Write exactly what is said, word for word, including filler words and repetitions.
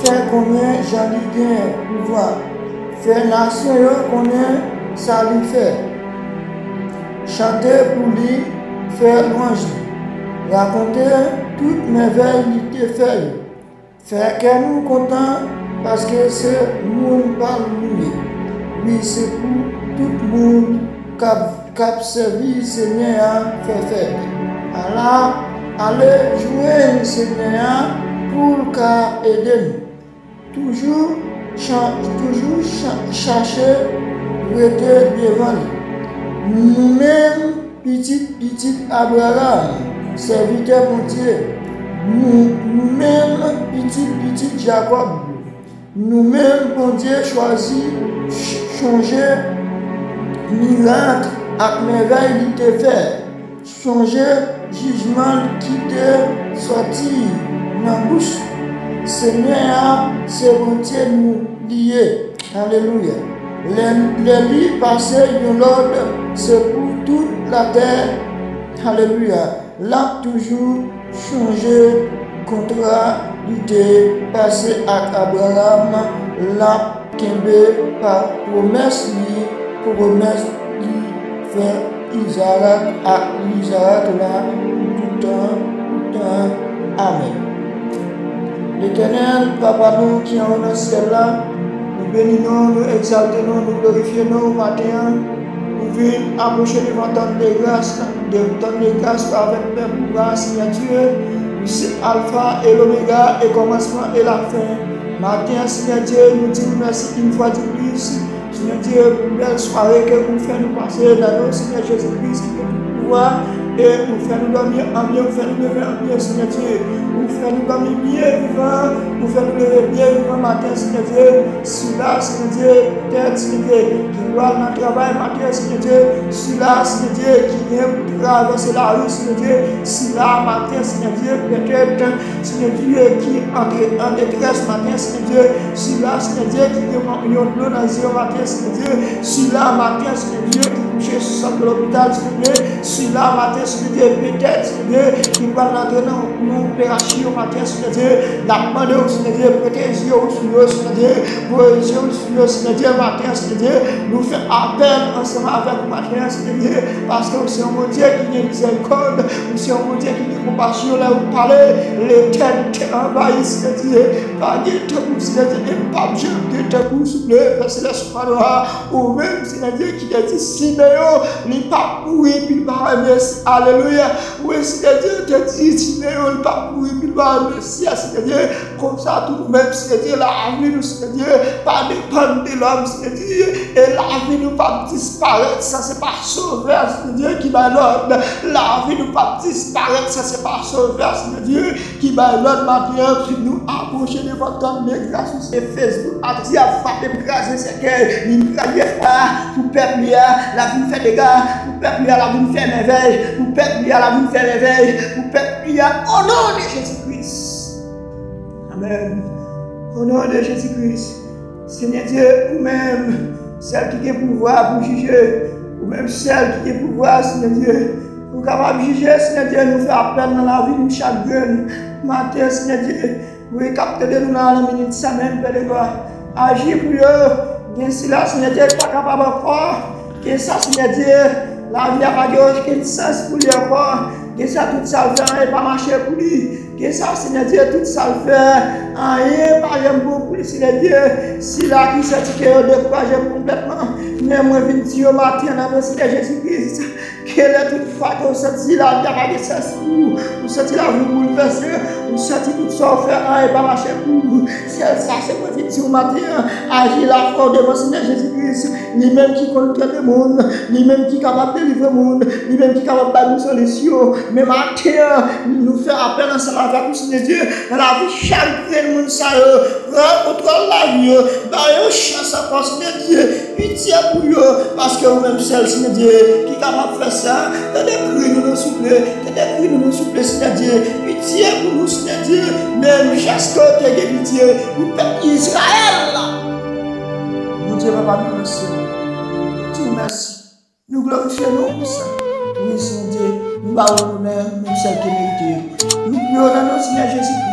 fè konnen jan li gen pouvwa. Fè nasyon yo konnen sa li fè. Chante pou li, fè lwanj li. Rakonte tout mèvèy li te fè yo. Fè kè nou kontan, paske se moun pa l nou ye. Wi, se pou tout moun k ap, k ap sèvi Senyè a fè fèt. Ala, ale jwenn Senyè a pou l ka ede nou. Toujou, chan, toujou chan, chache rete devan li. Nou menm, pitit pitit Abraram, sèvitè Bondye, nou, nou menm pitit pitit Jakòb yo, nou menm Bondye chwazi, ch, chonje mirak ak mèvèy li te fè, chonje jijman ki te sòti nan bouch li. Senyè a se Bondye nou li ye. Alelouya. Lè, lè li pase yon lòd, se pou tout latè, alelouya, l ap toujou chonje kontra li te pase ak Abraram, l ap kenbe pa pwomès li, pwomès li fè Izarak ak Izarak la pou tout tan, tout tan. Amèn. Letènèl, Papa nou ki anwo nan syèl la, nou beni non, nou egzalte non, nou glorifye non maten an. Nou vin apwoche devan twann de gras, de twann de gras ou avèk pèp ou a, Senyè Dye. Ou se Alfa e Lomega, e kòmansman e lafen. Maten an, Senyè Dye, nou di ou mèsi yon fwa de plis. Senyè Dye, pou bèl sware ke ou fè nou pase nan non Senyè Jezi Kris ki gen tout pouvwa, e ou fè nou dòmi an byen, ou fè nou leve an byen, Senyè Dye. Ou fè nou dòmi byen vivan, ou fè nou leve byen vivan maten, Senyè Dye. Sila, Senyè Dye, petèt, Senyè Dye, ki pral nan travay maten, Senyè Dye. Sila, Senyè Dye, ki gen pou travèse lari, Senyè Dye. Sila, maten, Senyè Dye, petèt, Senyè Dye, ki antre an detrès maten, Senyè Dye. Sila, Senyè Dye, ki gen yon dlo nan zye yo maten, Senyè Dye. Sila, maten, Senyè Dye, ki kouche sou sant lopital, Senyè Dye. Sila, maten, Senyè Dye, petèt, Senyè Dye, ki pral antre nan yon operasyon maten, Senyè Dye. N ap mande w, Senyè Dye, pote zye w sou yo, Senyè Dye. Pote zye w sou yo, Senyè Dye, maten, Senyè Dye. Nou fè apèl ansanm avèk ou maten, Senyè Dye, paske ou se yon Bondye ki gen mizèrikòd. Ou se yon Bondye ki gen konpasyon. Lè ou pale, letènite anvayi, Senyè Dye. Pa gen tankou w, Senyè Dye, e p ap janm gen tankou w, souple, Pè Selès, Papa nou a. Ou menm, Senyè Dye, ki te di Simeyon, li p ap mouri, epi l pa wè Mesi. Alelouya. Wi, Senyè Dye, ou te di Simeyon, li p ap mouri, epi l pa wè Mesi a, Senyè Dye. Konsa tou nou menm, Senyè Dye, lavi nou, Senyè Dye, pa depann de lòm, Senyè Dye, e lavi nou p ap disparèt san se pa Sovè, Senyè Dye, ki bay lòd. Lavi nou p ap disparèt san se pa Sovè, Senyè Dye, ki bay lòd maten an. Nou apwoche devan twann de gras ou se Facebook a, dyab frape m kraze sèkèy, li kraze fwa pou pèp li a, l ap vin fè dega, pou pèp li a, l ap vin fè mèvèy, pou pèp li a, l ap vin fè mèvèy, pou pèp li a, o non de Jezi Kris. Amèn. O non de Jezi Kris. Senyè Dye, ou menm, sèl ki gen pouvwa pou jije, ou menm sèl ki gen pouvwa, Senyè Dye, pou kapab jije, Senyè Dye, nou fè apèl nan lavi nou chak grenn maten, Senyè Dye. Wi, k ap tande nou la, nan minit sa menm, Pè de glwa. Aji pou yo. Gen sila, Senyè Dye, ki pa kapab ankò. Gen sa, Senyè Dye, lavi a pa gen okenn sans pou li ankò. Gen sa, tout sa l fè, anyen pa mache pou li. Gen sa, Senyè Dye, tout sa l fè, anyen pa janm bon pou li, Senyè Dye. Sila ki santi ke yo dekouraje konplètman, men mwen vin di yo maten an, nan non Senyè Jezi Kris, ke lè tout fwa ke w santi lavi a pa gen sans pou ou, ou santi lavi w boulvèse, ou santi tout sa w fè, anyen pa mache pou ou, sèl sa, se mwen vin di w maten an, aji lafwa w devan Senyè Jezi Kris, li menm ki konn trete moun, li menm ki kapab delivre moun, li menm ki kapab bay moun solisyon. Men maten an, nou fè apèl ansanm avèk ou, Senyè Dye, nan lavi chak grenn moun sa yo. Pran kontwòl lavi yo, ba yo chans ankò, Senyè Dye, pitye pou yo, paske ou menm sèl, Senyè Dye, ki kapab fè sa. Tande kri nou non, souple, tande kri nou non, souple, Senyè Dye, pitye pou nou, Senyè Dye, menm jan ke w te gen pitye pou pèp Izrayèl la. Bondye, Papa nou nan syèl, nou di w mèsi. Nou glorifye non pou sa. Wi, Senyè Dye, nou ba ou lonè, menm sèl ki merite yo. Nou priye w nan non Senyè Jezi Kris.